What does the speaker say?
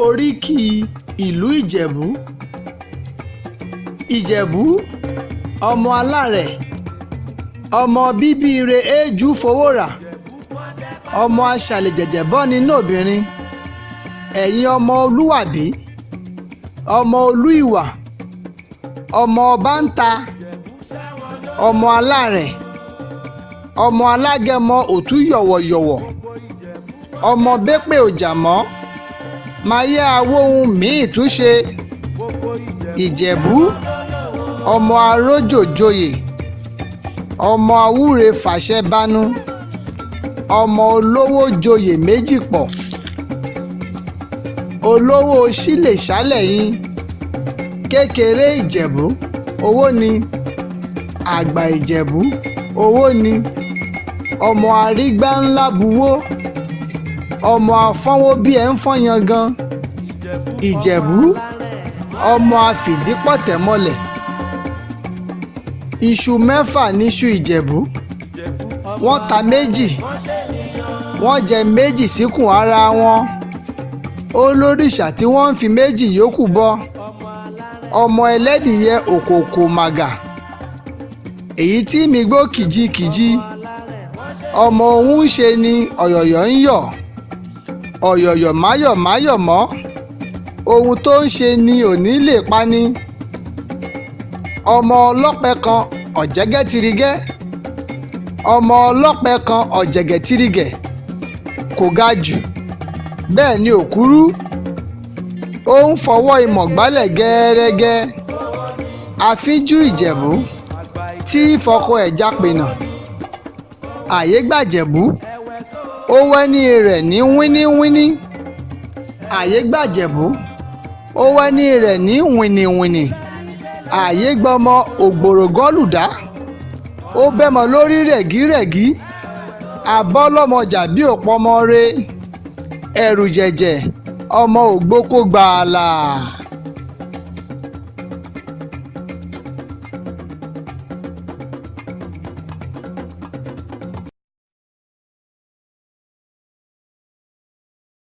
Oríkì ìlú Ìjẹ̀bú. Ìjẹ̀bú, ọmọ alárẹ̀, ọmọ bíbí ire èjú fowó rà, ọmọ aṣàlẹ̀jẹ̀jẹ̀ bọ́ nínú obìnrin, ẹ̀yin ọmọ olúwàbí, ọmọ olú ìwà, ọmọ ọbàntà, ọmọ alárẹ̀, ọmọ alágẹmọ òtún yọ̀wọ̀yọ̀wọ̀, ọmọ bépè òjàmọ́, máyé awóhun míì tún ṣe. Ìjẹ̀bú, ọmọ arójòjòyè, ọmọ awúre fàṣẹ banú, ọmọ olówó joyè méjì pọ̀, olówó sílè ṣálẹ̀yìn, kékeré Ìjẹ̀bú owó ni, àgbà Ìjẹ̀bú owó ni, ọmọ arígbá ńlá buwó, ọmọ afọ́nwó bí ẹ̀ ń fọ́n gan. Ìjẹ̀bú, ọmọ afìdípọ̀tẹ̀mọlẹ̀. Iṣu mẹ́fà níṣu Ìjẹ̀bú, wọ́n ta méjì, wọ́n jẹ méjì síkùn ara wọn. Ó lórìṣà tí wọ́n ń fi méjì yòókù bọ. Ọmọ ẹlẹ́dìyẹ òkòkò màgà, èyí tí migbó kìjikìji. Ọmọ òun ń ṣe ni ọ̀yọ̀yọ̀ ń yọ̀, ọ̀yọ̀yọ̀ máyọ̀ máyọ̀ mọ́. Ohun tó ń ṣe ni òní lè pani. Ọmọ ọlọ́pẹ kan ọ̀jẹ̀gẹ́ tirigẹ́, ọmọ ọlọ́pẹ kan ọ̀jẹ̀gẹ́ tirigẹ̀, kò ga jù, bẹ́ẹ̀ ni ò kúrú. Ó ń fọwọ́ ìmọ̀ gbálẹ̀ gẹ́rẹ́gẹ́. Afínjú Ìjẹ̀bú tí fọkọ ẹ̀ jápènà. Àyè gbàjẹ̀bú, ó wẹ́ní rẹ̀ ní wíníwíní. Àyè gbàjẹ̀bú, ó wẹ́ní rẹ̀ ní wìnìwìnì. Àyè gbọmọ ògbòrògọ́lùdá, ó bẹ́mọ lórí rẹ̀gírẹ̀gí. Abọ́lọ́mọjà bí òpọmọ re, ẹ̀rù jẹ̀jẹ̀ ọmọ ògbóko gbààlà.